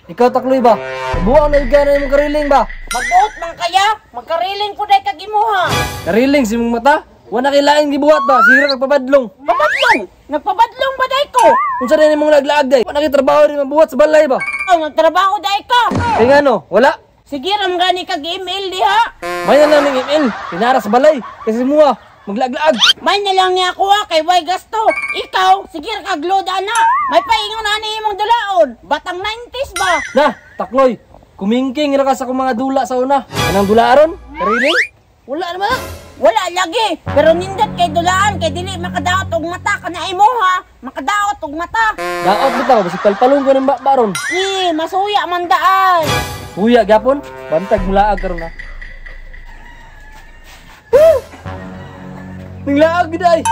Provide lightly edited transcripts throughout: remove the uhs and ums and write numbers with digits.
Ikaw takloy ba? Buang na ka na imong kariling ba? Magbuot man kaya, magkariling po day kag imuha. Kariling si mong mata? Wala kailaing gibuhat ba? Sira kag pabadlong. Pabadlong? Nagpabadlong ba day ko? Unsa rin imong laglaag day? Wala kay trabaho rin mabuhat sa balay ba? Oh, nagtrabaho day ka. Kay ngano? Wala. Sige ram gani kag email diha. May na lang ning email. Pinara sa balay kasi muha maglaaglaag. May na lang niya ako kay way gasto. Ikaw, sige ra kag load ana. May paingon ani imong dulaon. Batang 90s ba? Na, takloy. Kumingking ra ka sa akong mga dula sa una. Kanang dula aron? Kariling? Wala naman. Wala lagi, pero nindot kay dulaan kay dili makadaot og mata kana imo ha. Makadaot og mata. Daot bitaw basig palpalong ko ning baron. Eh, masuya man daan. Huya gyapon, bantag mulaag karon na. Ninglaag gid ay.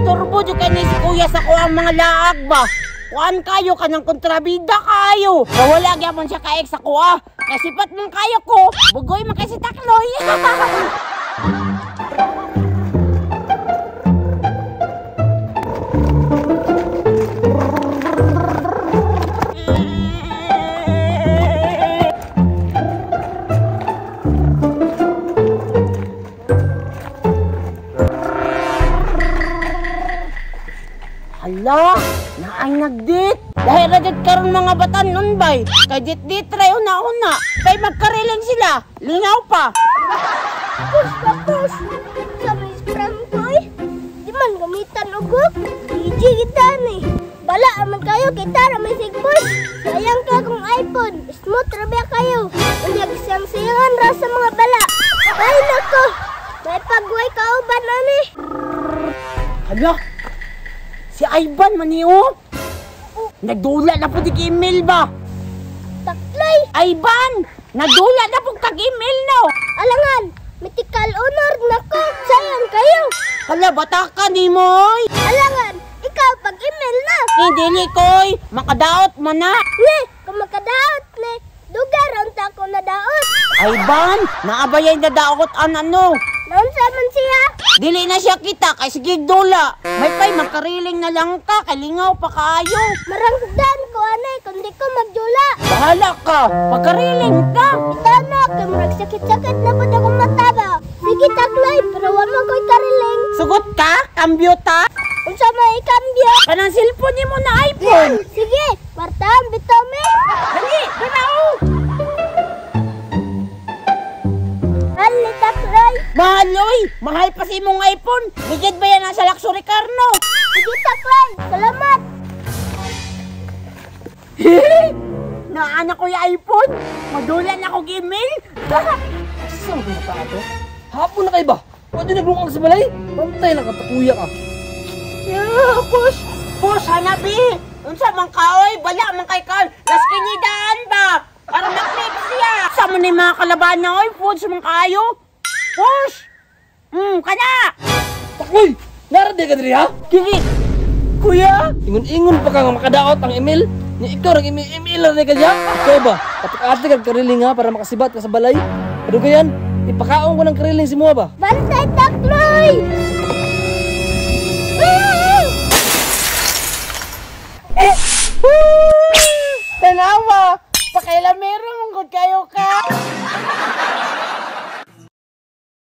Turbo jud kay ni si kuya sa kuang mga laag ba. Kuan kayo kanang kontrabida kayo. Wala gyapon siya kaek sa kuha. Kasipat man kayo ko, bugoy man kay si Takloy. Hala, naay nagdit. Dahil ra jud karon mga batan nun bay. Kay dit-dit ra una-una. Kay magkariling sila, lingaw pa. Push pa push. Sa may friend ko eh. Di man gamitan og hook. DJ kita ni. Bala man kayo kita ra may sig push. Sayang kay kung iPhone. Smooth ra ba kayo. Unya gisang-siyangan ra sa mga bala. Ay nako. May pagway kauban ani. Hala. Si Ivan man niyo. Nagdula na po di email ba? Takloy! Ivan! Nagdula na po kag email no! Alangan! Mythical honor na ko! Sayang kayo! Hala, bata ka ni moy! Alangan! Ikaw pag email na! Hindi koy! Makadaot man na! Ne! Kung makadaot ne! Duga raon ta ko nadaot! Ivan! Naabayay nadaot an ano! Naunsa man siya? Dili na siya kita kay sige dula. May pay magkariling na lang ka kay lingaw pa kaayo. Marangdan ko anay kung di ko magdula. Bahala ka, pagkariling ka. Itaw na kay murag sakit-sakit na pud akong mata ba. Sige Takloy, pero wa man ko'y kariling. Sugot ka, kambyo ta. Unsa may kambyo? Kanang cellphone nimo na iPhone. Sige, kwartahan bitaw mi. Dali, dala. Mahal Takloy. Mahal oy! Mahal pa si imong iPhone. Ligid ba yan nasa luxury car no? Sige Takloy, salamat. Naana ko yung iPhone. Madulan ako email. Saan ba yung ato? Hapon na kayo ba? Pwede naglungkang sa balay? Bantay lang katakuya ka. Yeah, push! Push, hanabi! Unsa man ka oy? Bala man kay Carl. Las kinidaan ba? Para maklip siya. Sa mo ni mga kalaban na oy? Foods man kayo? Push! Kana! Takloy! Narade ka diri ha? Dili! Kuya! Ingon-ingon pa ka nga makadaot ang email. Ni ikaw nang email na ka niya. Ikaw ba? Katik-atik ang kariling ha para makasibat ka sa balay. Ano ka yan? Ipakaon ko ng kariling si Mua ba? Bantay Takloy! Tanawa! Pakailamero mong good kayo ka!